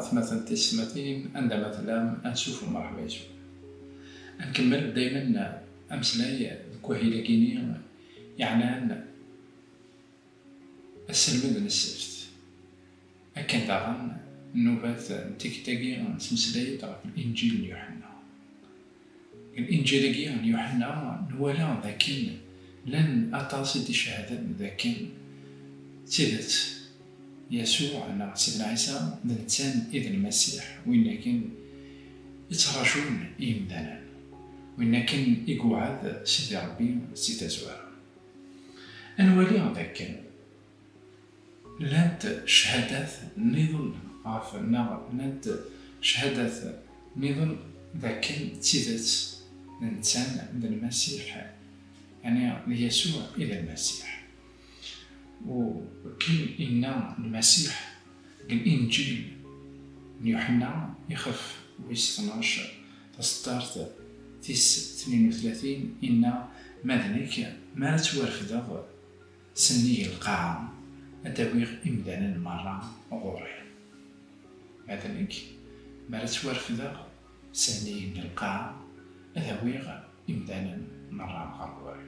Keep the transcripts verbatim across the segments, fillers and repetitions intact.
Atmaten tisetmatin, anda ma tellam, ansuf u mṛeḥba yes-wen. Ad nkemmel daymen ameslay deg wahil-agi-ni yeɛnan aselmed n ssebt. Akken daɣen, nnubat n tikkelt-agi nettmeslay-d ɣef Linǧil n Yuḥenna. Deg Linǧil-agi n Yuḥenna, nwala dakken llan aṭas i d-icehhden dakken d tidet Yasuɛ neɣ Sidna Ɛisa d netta i d Lmasiḥ, win akken i ttrajun yimdanen, win akken i yewɛed Sidi Ṛebbi si tazwara. Ad nwali dakken llant cchadat nniḍen ɣef, neɣ llant cchadat nniḍen dakken d tidet d netta d Lmasiḥ, yeɛni d Yasuɛ i d Lmasiḥ. U akken inna Lmasiḥ deg Linǧil n Yuḥenna, ixef wis tnac, taseddart tis tnin u tlatin, inna: "Ma d nekk, mi ara ttwarefdeɣ sennig lqaɛa, ad d-awiɣ imdanen merra ɣur-i." Ma d nekk, mi ara ttwarefdeɣ sennig n lqaɛa, ad awiɣ imdanen merra ɣer ɣur-i.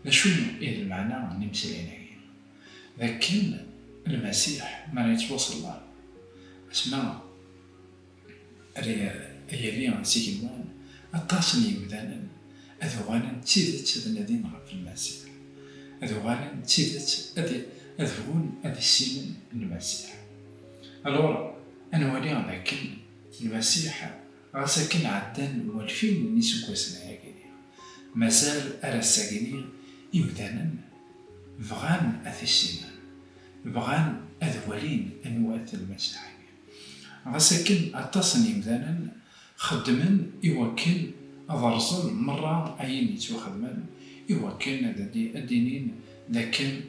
D acu i d lmeɛna n imeslayen-agi? D akken Lmasiḥ, mi ara yettwaṣella, asma ara yali s igenwan, aṭas n yimdanen ad uɣalen d tidet ad nadin ɣef Lmasiḥ, ad uɣalen d tidet ad, ad bɣun ad issinen Lmasiḥ. Alors, ad nwali dakken Lmasiḥ, ɣas akken ɛeddan walfin n yiseggasen ayagi, mazal ar ass-agi imdanen bɣan ad t-issinen, bɣan ad walin anwa-t Lmasiḥ-agi. Ɣas akken aṭas n yimdanen xeddmen i wakken ad rẓen merra ayen yettwaxedmen, i wakken ad d-, ad d-inin d akken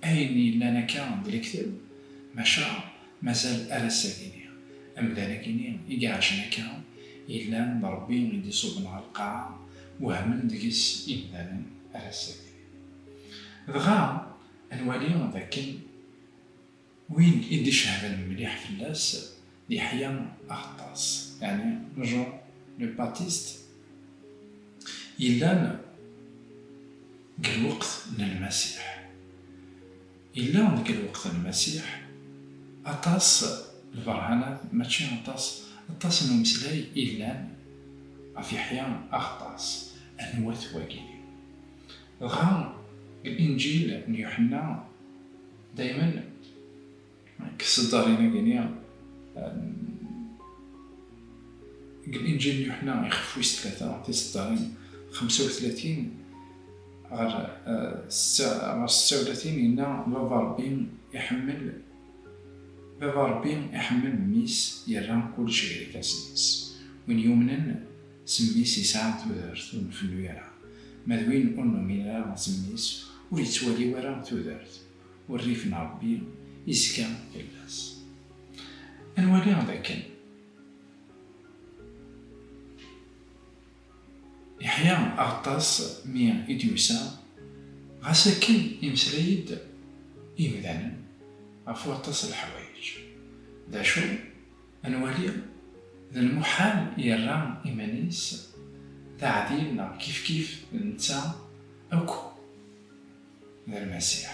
ayen yellan akka d lekdeb, maca mazal ar ass-agi-ni, amdan-agi-ni i iɛacen akka, yellan d Ṛebbi i d-iṣubben ɣer lqaɛa, wehmen deg-s imdanen ar ass-agi. Dɣa, ad nwali d akken win i d-icehhden mliḥ fell-as d Yeḥya Aɣeṭṭas, yeɛni Jean le Baptiste, yellan deg lweqt n Lmasiḥ. Yella deg lweqt n Lmasiḥ aṭas n lberhanat, mačči aṭas, aṭas n umeslay i yellan ɣef Yeḥya Aɣeṭṭas, anwa-t wagi? Dɣa, deg Linǧil n Yuḥenna, daymen deg tseddarin-agi-ni, deg Linǧil n Yuḥenna, ixef wis tlata, tiseddarin xemsa u tlatin ɣer, eh, setta, ɣer setta u tlatin, yenna: "Baba Ṛebbi iḥemmel, Baba Ṛebbi iḥemmel Mmi-s, yerra kullec gar ifassen-is. Win yumnen s Mmi-s yesɛa tudert ur nfennu ara. Ma d win ur numin ara s Mmi-s, ur yettwali ara tudert, u rrif n Ṛebbi izga fell-as." Ad nwali dakken Yeḥya Aɣeṭṭas, mi i d-yusa, ɣas akken imeslay-d i yimdanen ɣef waṭas n leḥwayeǧ. D acu? Ad nwali d lmuḥal yerra iman-is d aɛdil neɣ kifkif d netta akk d Lmasiḥ.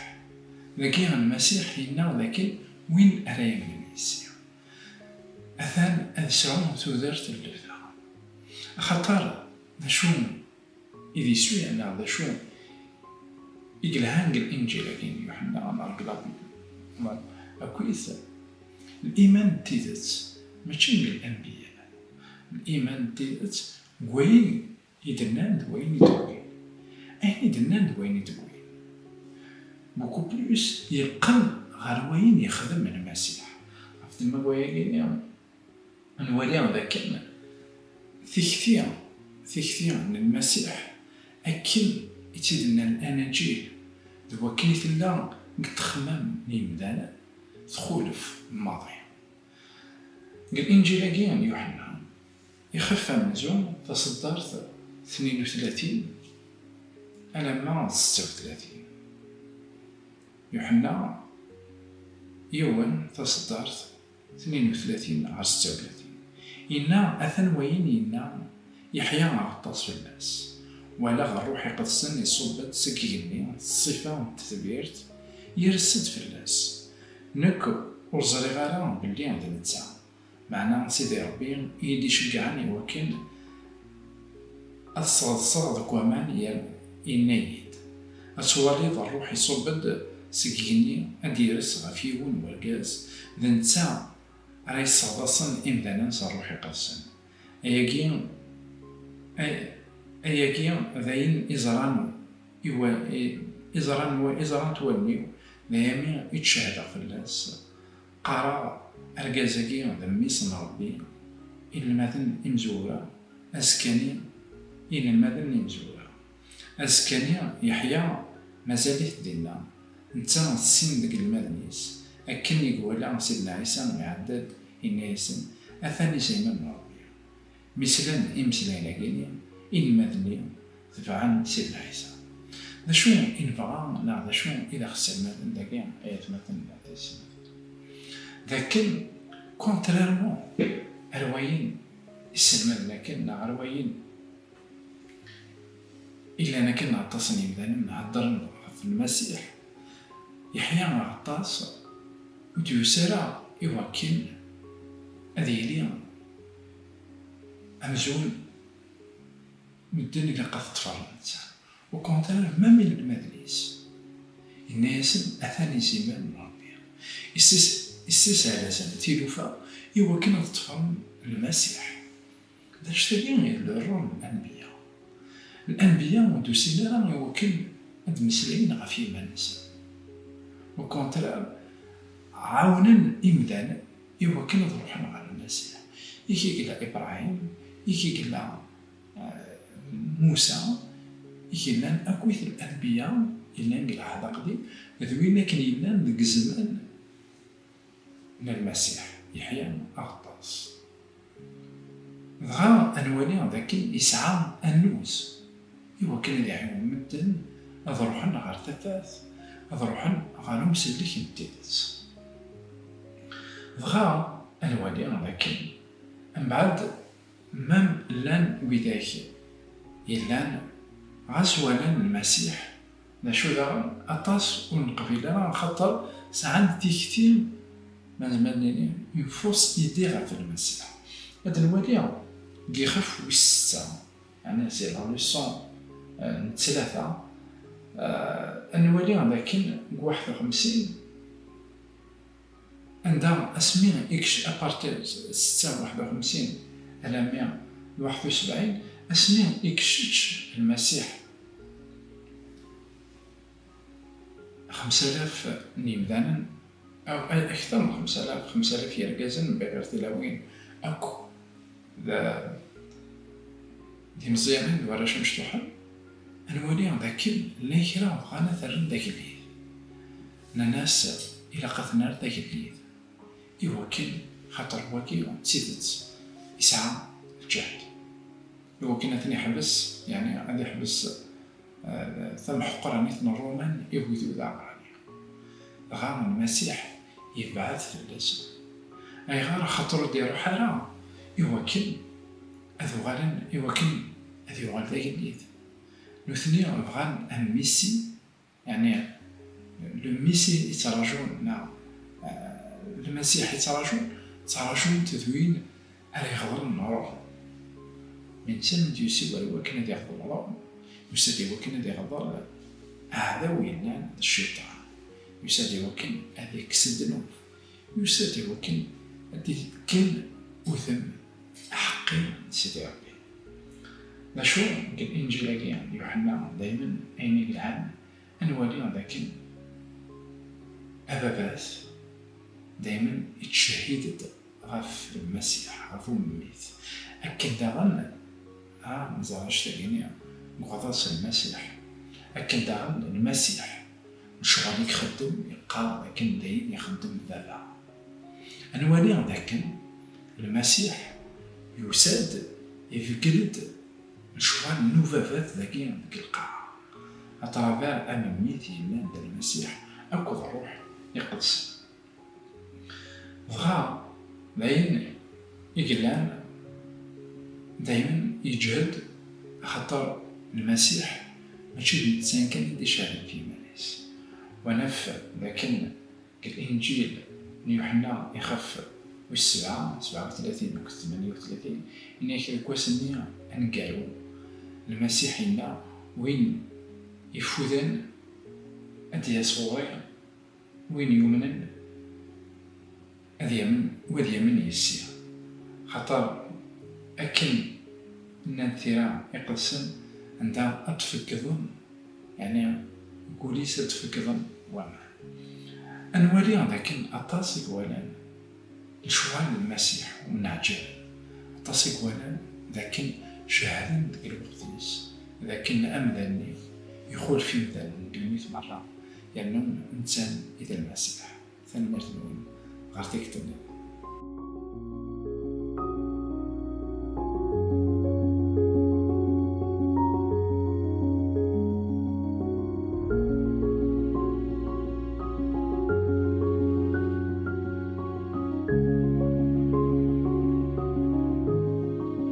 Dagi Lmasiḥ yenna dakken win ara yamnen yis-i, atan ad yesɛu tudert n lebda. Axaṭer d acu i d iswi, neɣ d acu i yelhan deg Linǧil-agi n Yuḥenna neɣ deg la Bible? Akkit, liman n tidet, mačči n lanbiya. Liman n tidet deg wayen i d-nnan d wayen i d-wwin. Ayen i d-nnan d wayen i d-wwin, beaucoup plus, yeqqen ɣer wayen yexdem Lmasiḥ. Ɣef ddemma n wayagi-nni, nwali dakken tikti, tikti n Lmasiḥ, akken i tt-id-nnan Anajil, d wakken i tella deg ttexmam n yimdanen, txulef maḍi. Deg Linǧil-agi n Yuḥenna, ixef amenzu, taṣeddart tnin u tlatin alamma d setta u tlatin. Yuḥenna yiwen, taṣeddart Tnin u tlatin ɣer setta u tlatin. Inna: "Atan wayen yenna Yeḥya Aɣeṭṭas fell-as. Walaɣ Ṛṛuḥ Iqedsen iṣubb-d seg igenni s ṣṣifa n tetbirt, yers-d fell-as. Nekk ur ẓriɣ ara belli d netta, meɛna Sidi Ṛebbi i yi-d-iceggɛen i wakken ad sɣeḍseɣ deg waman, yer-, yenna-yi-d: Ad twaliḍ Ṛṛuḥ iṣubb-d seg igenni, ad d-yers ɣef yiwen n wergaz, d netta ara yesseɣḍasen imdanen s Ṛṛuḥ Iqedsen." Ayagi, ay-, ayagi d ayen iẓran i wa-, i-, iẓran wa-, iẓrant wallen-iw, d ayami i d-cehdeɣ fell-as. Qqareɣ: "Argaz-agi d mmi-s n Ṛebbi." Inelmaden imezwura, azekka-nni, inelmaden imezwura. Azekka-nni, Yeḥya mazal-it dinna, netta d sin deg inelmaden-is, akken i iwala Sidna Ɛisa iɛedda-d, yenna-yasen: "Atan iselman n Ṛebbi." Mi slan imeslayen-agi-nni, inelmaden-nni tebɛen Sidna Ɛisa. D acu i nebɣa, neɣ d acu i d aɣ-sselmaden dagi, ay atmaten neɣ tiyessetmatin? D akken, contrairement ar wayen i sselmaden akken, neɣ ar wayen i llan akken aṭas n yimdanen heddren ɣef Lmasiḥ, Yeḥya Aɣeṭṭas ur d-yusi ara i wakken ad yili amzun medden ilaq ad t-ṭṭfen netta. Au contraire, même inelmaden-is, yenna-yasen: "Atan izimer n Ṛebbi." Isses-, isseshal-asen tilufa i wakken ad ṭṭfen Lmasiḥ. D anect-agi i d le rôle n lanbiya. Lanbiya ur d-usin ara i wakken ad d-mmeslayen ɣef yiman-nsen. Au contraire, ɛawnen imdanen i wakken ad ruḥen ɣer Lmasiḥ. Yak i yella Ibṛahim, yak i yella, eh, Musa, i yellan akkit lanbiya yellan deg Lɛehd Aqdim, d win akken yellan deg zzman n Lmasiḥ, Yeḥya Aɣeṭṭas. Dɣa ad nwali d akken yesɛa annuz i wakken ad iɛiwen medden ad ruḥen ɣer tafat, ad ruḥen ɣer umsellek n tidet. Dɣa ad nwali d akken, mbeɛd, même llan widak yellan ɣas walan Lmasiḥ, d acu daɣen, aṭas ur neqbil ara, axaṭer sɛan tikti, ma nezmer ad nini, une fausse idée ɣef Lmasiḥ. Ad nwali deg ixef wis setta, yeɛni c'est la leçon, euh, n ttlata, euh, ad nwali dakken deg waḥed u xemsin, anda asmi i kec-, à partir de setta waḥed u xemsin alammi d waḥed u sebɛin, asmi i keččeč Lmasiḥ, xemsa alaf n yimdanen, aw, a-, akter n xemsa alaf, xemsa alaf yergazen, mbeɛd tilawin akk d, d imeẓyanen d warrac imecṭuḥen, ad nwali d akken llan kra bɣan ad t-rren d agellid. Nnan-as: "Ilaq ad t-nerr d agellid, i wakken, xaṭer wagi d tidet, isɛa lǧehd, i wakken ad ten-iḥbes, yeɛni ad iḥbes, eh, tamḥeqranit n Ṛṛuman i wid ur d aɛebṛani." Dɣa Lmasiḥ yebɛed fell-asen. Ayɣer? Axaṭer ur d-iruḥ ara i wakken ad uɣalen, i wakken ad yuɣal d agellid. Nutni bɣan un Messie, yeɛni le Messie i ttraǧun, neɣ, eh, Lmasiḥ i ttraǧun, ttraǧun-t d win ara iɣḍlen Ṛṛum. Mais netta mi d-yusi war i wakken ad iɣḍel Ṛṛum, yusa-d i wakken ad iɣḍel aɛdaw yellan d Cciṭan, yusa-d i wakken ad ikkes ddnub, yusa-d i wakken ad d-iteggen udem aḥeqqi n Sidi Ṛebbi. D acu deg Linǧil-agi n Yuḥenna, daymen ayen i yelhan ad nwali d akken ababat daymen ittcehhid-d ɣef Lmasiḥ, ɣef umemmit. Akken daɣen, ah, neẓra annect-agi-nni deg uɣaḍ-as Lmasiḥ. Akken daɣen Lmasiḥ, lecɣal i ixeddem, yeqqar akken d ayen ixeddem Baba. Ad nwali d akken Lmasiḥ yusa-d, ibeggel-d lecɣal n ubabat dagi deg lqaɛa, à travers amemmit yellan d Lmasiḥ akked Ṛṛuḥ Iqedsen. Dɣa, D ayen i yellan, daymen yeǧhed, axaṭer Lmasiḥ mačči d netta kan i d-icehden f yiman-is. Wa naf dakken deg Linǧil n Yuḥenna ixef wis sebɛa, sebɛa u tlatin akked tmanya u tlatin, yenna-k deg wass-nni aneggaru, Lmasiḥ yenna: "Win ifuden ad d-yas ɣur-i, win yumnen ad yamen, u ad yamen yis-i." Xaṭer akken nnan tira iqedsen, anda ad d-feggḍen, yeɛni deg wul-is ad d-feggḍen waman. Ad nwali dakken aṭas i iwalan lecɣal n Lmasiḥ ur nneɛǧaben. Aṭas i iwalan dakken cehden deg lweqt-is dakken amdan-nni ixulef imdanen n ddunit merra, yernu netta i d Lmasiḥ. Tanemmirt-nwen ɣer tikkelt-nni.